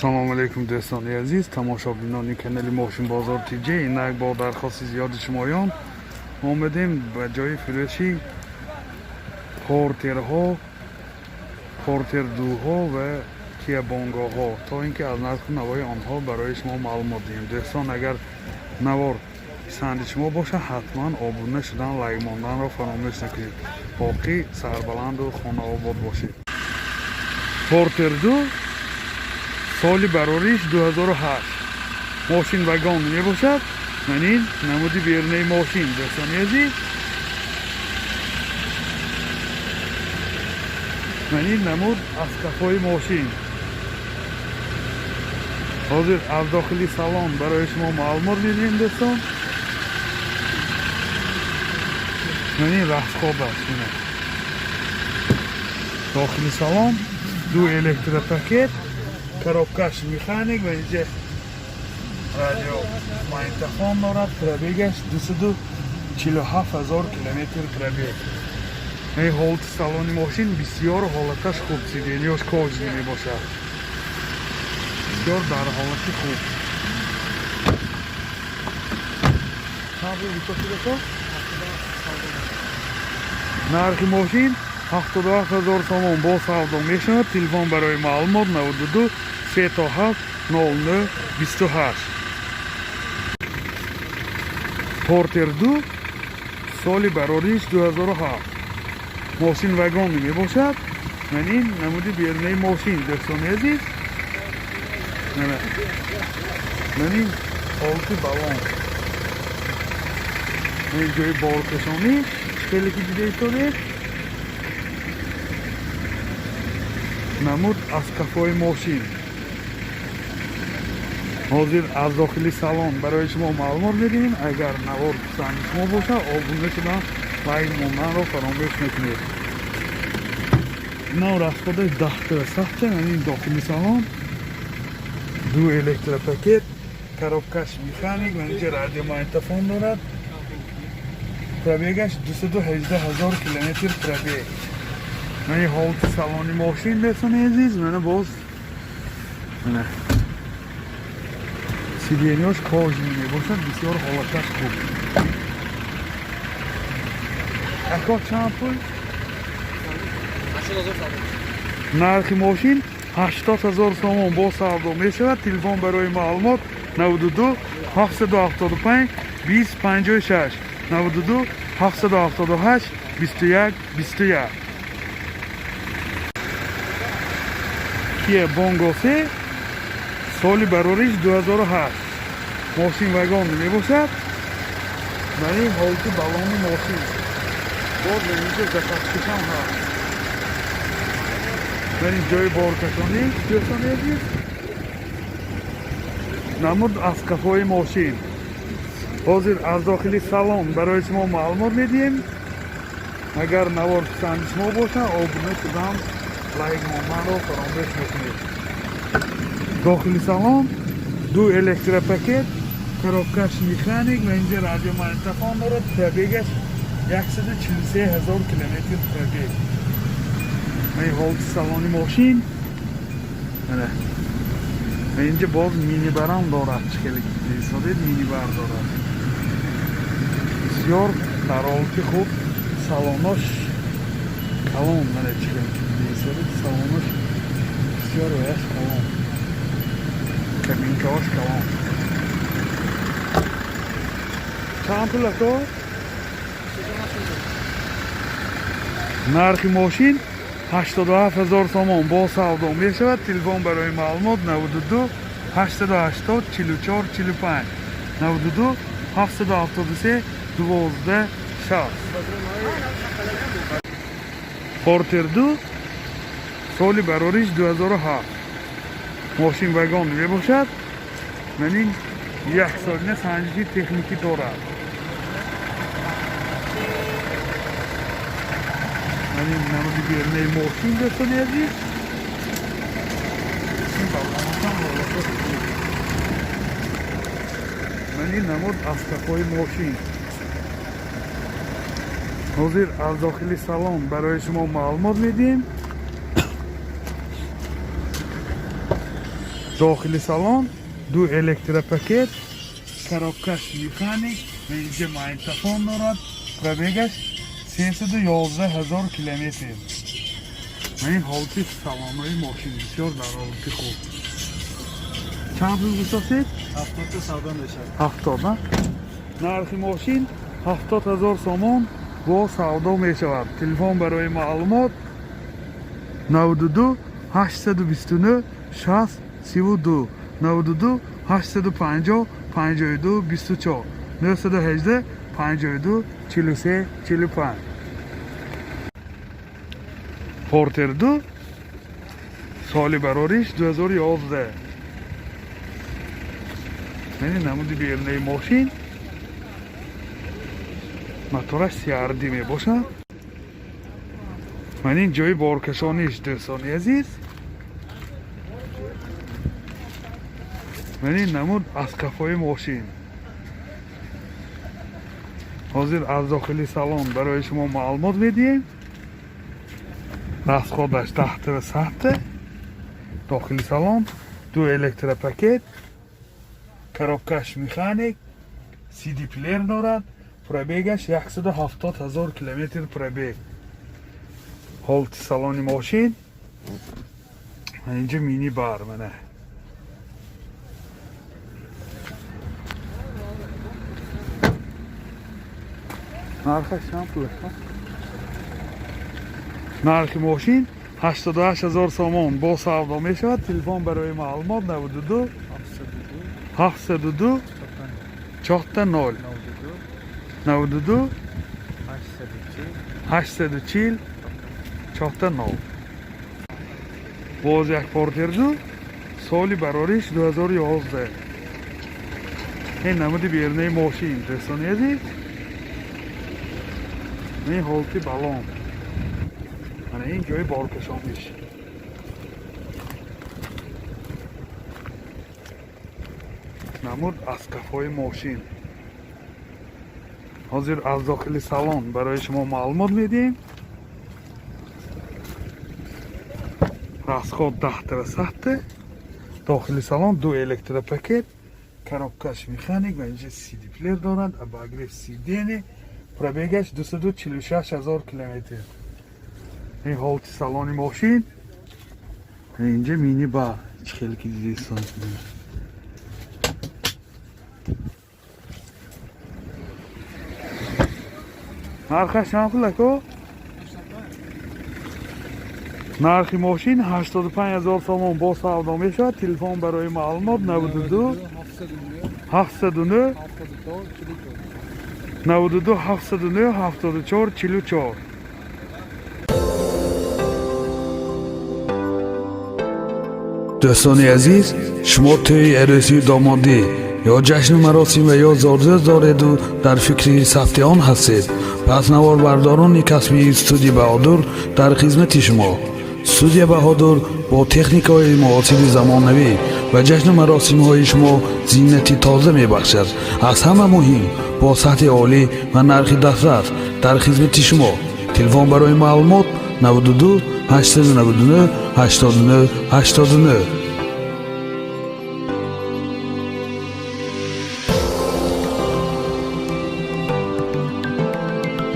Салом алейкум, дӯстони азиз, тамошобинони канали Мошинбозор ТЖ. Инак бо дархости зиёди шумоён омадем ба ҷои фурӯши Портерҳо, Портер дуҳо ва Кия Бонгоҳо, то ин ки аз нарху навои онҳо барои шумо маълумот диҳем. Дӯстон, агар навор писанди шумо бошад, ҳатман обуна шудан, лайк монданро фаромӯш накунед. Боқӣ сарбаланду хонаобод бошед. Портер ду, соли барориш 2008, мошин вагон мебошад. Ман ин намуди берунаи мошин, дӯстони азиз. Ман ин намуд аз кафои мошин. Ҳозир аз дохили салон барои шумо маълумот медиҳем, дӯстон. Ман ин расход аст. Дохили салон ду электропакет, коробкаш механик ва инҷа радио магнитофон дорад. Пробегаш 247 000 километр пробег. Ин ҳолати салони мошин бисёр ҳолаташ хуб, сиденьяш кожаный мебошад, бисёр дар ҳолати хуб. Нархи мошин 77 000 сомон, бо савдо мешавад. Телефон барои маълумот 92 3 7 09 28. Портер ду, соли барориш 2007, мошин вагони мебошад. Ман ин намуди берунаи мошин, дӯстони азиз. Ман ин ҳолати балон, ин ҷои боркашонӣ, хеле ки дида истодед. Намуд аз кафои мошин. Ҳозир аз дохили салон барои шумо маълумот медиҳем. Агар навор писанди шумо бошад, обуна шудан, лайк монданро фаромӯш накунед. Инам расходаш даҳта сахча. Ин дохили салон, ду электропакет, коробкаш механик ва инҷа радиомагнитофон дорад. Пробегаш 218 000 километр пробег. Ман ин ҳолати салони мошин, дӯстони азиз. Мана боз мана сиденьяш кожаный мебошад, бисёр ҳолаташ хуб. Ако, чанд пул? Нархи мошин 80 000 сомон, бо савдо мешавад. Телефон барои маълумот 92 775 20 56, 92 778 21 21. Кия Бонго се, соли барориш 2007, мошин вагон мебошад. Бар ин ҳолати балони мошин, боз инҷа запаскашам ҳаст. Бар ин ҷои боркашонӣ, дӯстони азиз. Намуд аз кафои мошин. Ҳозир аз дохили салон барои шумо маълумот медиҳем. Агар навор писанди шумо бошад, обуна шудан, лайк монданро фаромӯш накунед. Дохили салон, ду электропакет, коробкаш механик ва инҷа радиомагнитофон дорад. Пробегаш 143 000 километр пробег. Ин ҳолати салони мошин. Ва инҷа боз минибарам дорад, чӣ хеле истодед, минибар дорад. Бисёр дар ҳолати хуб, салонош калон. Мана чӣ хеле истодед, салонош бисёр ваяш калон, кабинкаош калон. Чанд пул, ако? Нархи мошин 87 000 сомон, бо савдо мешавад. Телефон барои маълумот 92 880 44 45, 92 773 12 60. Портер ду, соли барориш 2007, мошин вагон мебошад. Ман ин як солина санҷиши техникӣ дорад. Ман ин намуди берунаи мошин, дӯстони азиз. Ин балонашам ҳолаташ хуб. Ман ин намуд аз кафои мошин. Ҳозир аз дохили салон барои шумо маълумот медиҳем. Дохили салон ду электропакет, коробкаш механик ва инҷа магнитофон дорад. Пробегаш 311 ҳазор километр. Ва ин ҳолати салонҳои мошин бисёр дар ҳолати хуб. Чанд пул гуфтасед? 70 савдо мешавад. 70, на? Нархи мошин 70 ҳазор сомон бо савдо мешавад. Телефон барои маълумот 92 829 60 32, 92 850 52 24, 918 52 43 45. Портер 2, соли барориш 2011. Яъне намуди берунаи мошин, мотораш CRD мебошад. Ман ин ҷои боркашониш, дӯстони азиз. Ман ин намуд аз қафои мошин. Ҳозир аз дохили салон барои шумо маълумот медиҳем. Расходаш 10 ва сатта. Дохили салон ду электропакет, коробкаш механик, CD плеер дорад. Пробегаш 170 ҳазор километр пробег. Ҳолати салони мошин, инҷа мини бар, мана. Нархаш чанд пул аст? Нархи мошин 88 ҳазор сомон бо савдо мешавад. Телефон барои маълумот 92 702 4 0, 92 840 4 0. Боз як Портер 2, соли барориш 2011. Ин намуди берунаи мошин, дӯстони азиз. Ин ҳолати балон, мана ин ҷои боркашониш. Намуд аз қафои мошин. Ҳозир аз дохили салон барои шумо маълумот медиҳем. Расход 10 ва сатта. Дохили салон ду электропакет, коробкаш механик ва инҷа CD плеер дорад, обогрев сиденье. Пробегаш 246 ҳазор километр. Ин ҳолати салони мошин. Инҷа мини бар, чӣ хеле ки дидисон. Нархаш чанд пул, ако? Нархи мошин 85 ҳазор сомон бо савдо мешавад. Телефон барои маълумот 92 709 92 709 74 44. Дӯстони азиз, шумо тӯи арӯсию домодӣ ё ҷашну маросим ва ё зодрӯз дореду дар фикри сабти он ҳастед, пас наворбардорони касбии студия Баҳодур дар хизмати шумо. Студия Баҳодур бо техникаҳои муосири замонавӣ ва ҷашну маросимҳои шумо зинати тоза мебахшад. Аз ҳама муҳим, бо сатҳи олӣ ва нархи дастрас дар хизмати шумо. Телефон барои маълумот 92 899 89 89.